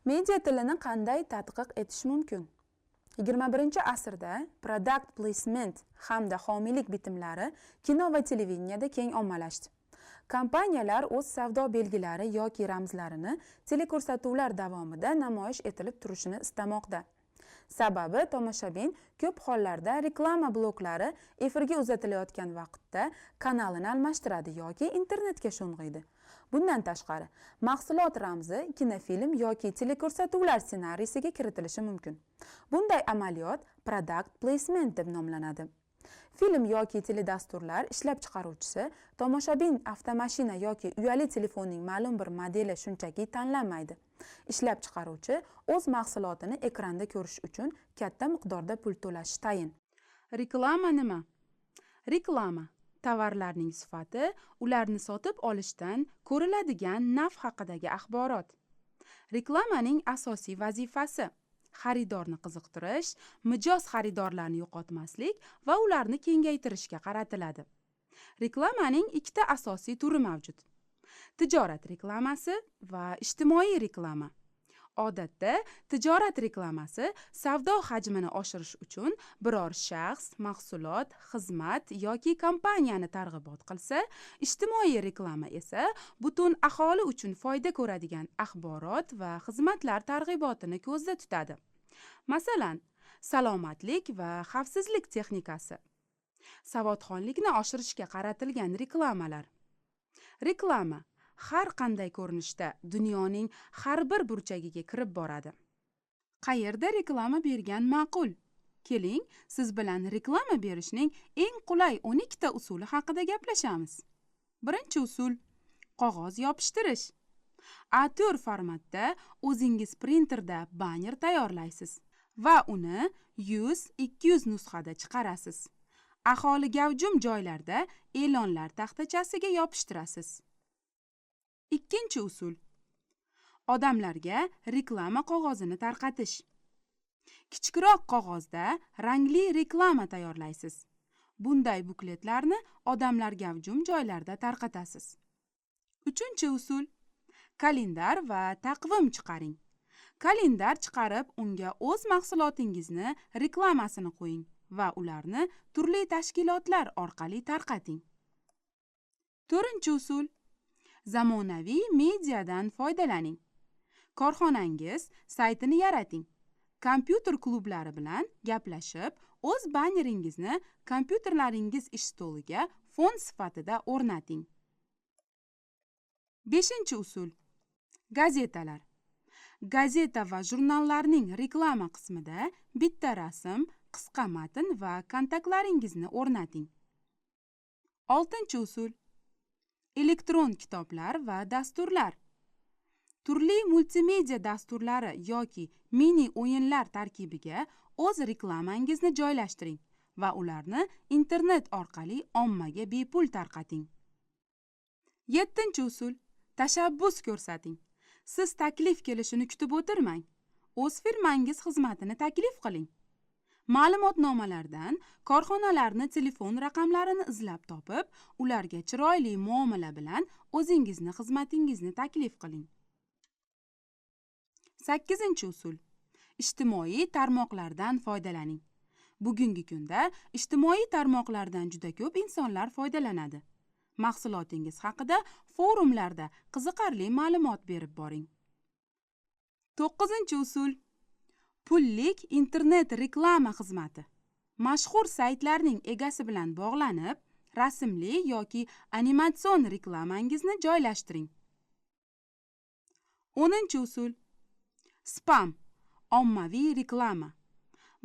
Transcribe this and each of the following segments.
Media tilini qanday tadqiq etish mumkin? 21-asrda product placement hamda homiylik bitimlari kino va televideniyada keng ommalashdi. Kompaniyalar o'z savdo belgilari yoki ramzlarini teleko'rsatuvlar davomida namoyish etilib turishini istamoqda. Sababi, tomoshabin ko'p hollarda reklama bloklari efirga uzatilayotgan vaqtda kanalini almashtiradi yoki internetga sho'ng'iydi. Bundan tashqari, mahsulot ramzi kinofilm yoki teleko'rsatuvlar ssenariysiga kiritilishi mumkin. Bunday amaliyot product placement deb nomlanadi. Film yoki teledasturlar ishlab chiqaruvchisi tomoshabin avtomashina yoki uyali telefonning ma'lum bir modeli shunchaki tanlamaydi. Ishlab chiqaruvchi o'z mahsulotini ekranda ko'rish uchun katta miqdorda pul to'lashi tayin. Reklama nima? Reklama tovarlarning sifati, ularni sotib olishdan ko'riladigan naf haqidagi axborot. Reklamaning asosiy vazifasi xaridorni qiziqtirish, mijoz xaridorlarni yo'qotmaslik va ularni kengaytirishga qaratiladi. Reklamaning ikkita asosiy turi mavjud: tijorat reklamasi va ijtimoiy reklama. Odatda tijorat reklamasi savdo hajmini oshirish uchun biror shaxs, mahsulot, xizmat yoki kompaniyani targ'ibot qilsa, ijtimoiy reklama esa butun aholi uchun foyda ko'radigan axborot va xizmatlar targ'ibotini ko'zda tutadi. Masalan, salomatlik va xavfsizlik texnikasi, savodxonlikni oshirishga qaratilgan reklamalar. Reklama har qanday ko'rinishda dunyoning har bir burchagiga kirib boradi. Qayerda reklama bergan ma'qul? Keling, siz bilan reklama berishning eng qulay 12 ta usuli haqida gaplashamiz. Birinchi usul: qog'oz yopishtirish. A4 formatda o'zingiz printerda banner tayyorlaysiz va uni 100-200 nusxada chiqarasiz. Aholi gavjum joylarda e'lonlar taxtachasiga yopishtirasiz. Ikkinchi usul: odamlarga reklama qog'ozini tarqatish. Kichikroq qog'ozda rangli reklama tayyorlaysiz. Bunday bukletlarni odamlar gavjum joylarda tarqatasiz. Uchinchi usul: kalendar va taqvim chiqaring. Kalendar chiqarib, unga o'z mahsulotingizni reklamasini qo'ying va ularni turli tashkilotlar orqali tarqating. To'rtinchi usul: zamonaviy mediadan foydalaning. Korxonangiz saytini yarating. Kompyuter klublari bilan gaplashib, o'z banneringizni kompyuterlaringiz ish stoliga fon sifatida o'rnating. Beshinchi usul: gazetalar. Gazeta va jurnallarning reklama qismida bitta rasm, qisqa matn va kontaktlaringizni o'rnating. Oltinchi usul: elektron kitoblar va dasturlar. Turli multimedia dasturlari yoki mini o'yinlar tarkibiga o'z reklamangizni joylashtiring va ularni internet orqali ommaga bepul tarqating. Yettinchi usul: tashabbus ko'rsating. Siz taklif kelishini kutib o'tirmang. O'z firmangiz xizmatini taklif qiling. Ma'lumotnomalardan korxonalarni telefon raqamlarini izlab topib, ularga chiroyli muomala bilan o'zingizni xizmatingizni taklif qiling. Sakkizinchi usul: ijtimoiy tarmoqlardan foydalaning. Bugungi kunda ijtimoiy tarmoqlardan juda ko'p insonlar foydalanadi. Mahsulotingiz haqida forumlarda qiziqarli ma'lumot berib boring. To'qqizinchi usul: pullik internet reklama xizmati. Mashhur saytlarning egasi bilan bog'lanib, rasmli yoki animatsion reklamangizni joylashtiring. 10-usul: spam, ommaviy reklama.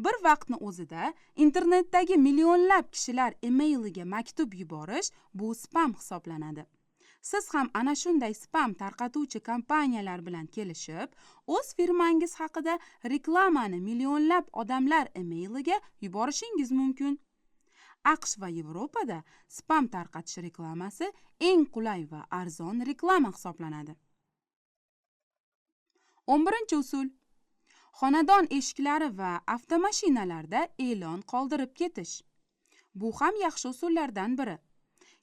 Bir vaqtni o'zida internetdagi millionlab kishilar emailiga maktub yuborish bu spam hisoblanadi. Siz ham ana shunday spam tarqatuvchi kompaniyalar bilan kelishib, o'z firmangiz haqida reklamani millionlab odamlar emailiga yuborishingiz mumkin. AQSh va Yevropada spam tarqatish reklamasi eng qulay va arzon reklama hisoblanadi. 11-usul: xonadon eshiklari va avtomashinalarda e'lon qoldirib ketish. Bu ham yaxshi usullardan biri.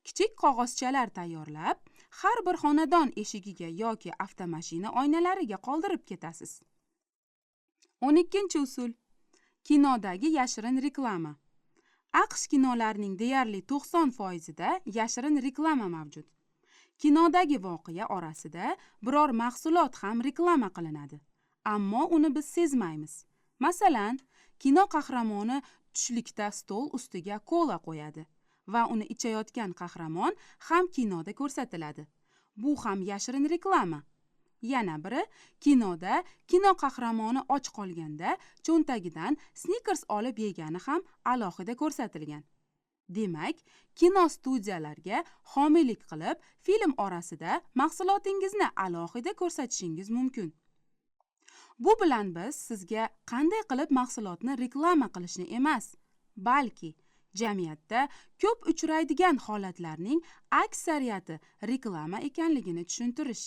Kichik qog'ozchalar tayyorlab, har bir xonadon eshigiga yoki avtomashina oynalariga qoldirib ketasiz. 12-usul. Kinodagi yashirin reklama. AQSh kinolarining deyarli 90%ida yashirin reklama mavjud. Kinodagi voqea orasida biror mahsulot ham reklama qilinadi, ammo uni biz sezmaymiz. Masalan, kino qahramoni tushlikda stol ustiga kola qo'yadi va uni ichayotgan qahramon ham kinoda ko'rsatiladi. Bu ham yashirin reklama. Yana biri, kinoda kino qahramoni och qolganda cho'ntagidan Snickers olib yegani ham alohida ko'rsatilgan. Demak, kino studiyalarga homiylik qilib, film orasida mahsulotingizni alohida ko'rsatishingiz mumkin. Bu bilan biz sizga qanday qilib mahsulotni reklama qilishni emas, balki jamiyatda ko'p uchraydigan holatlarning aksariyati reklama ekanligini tushuntirish.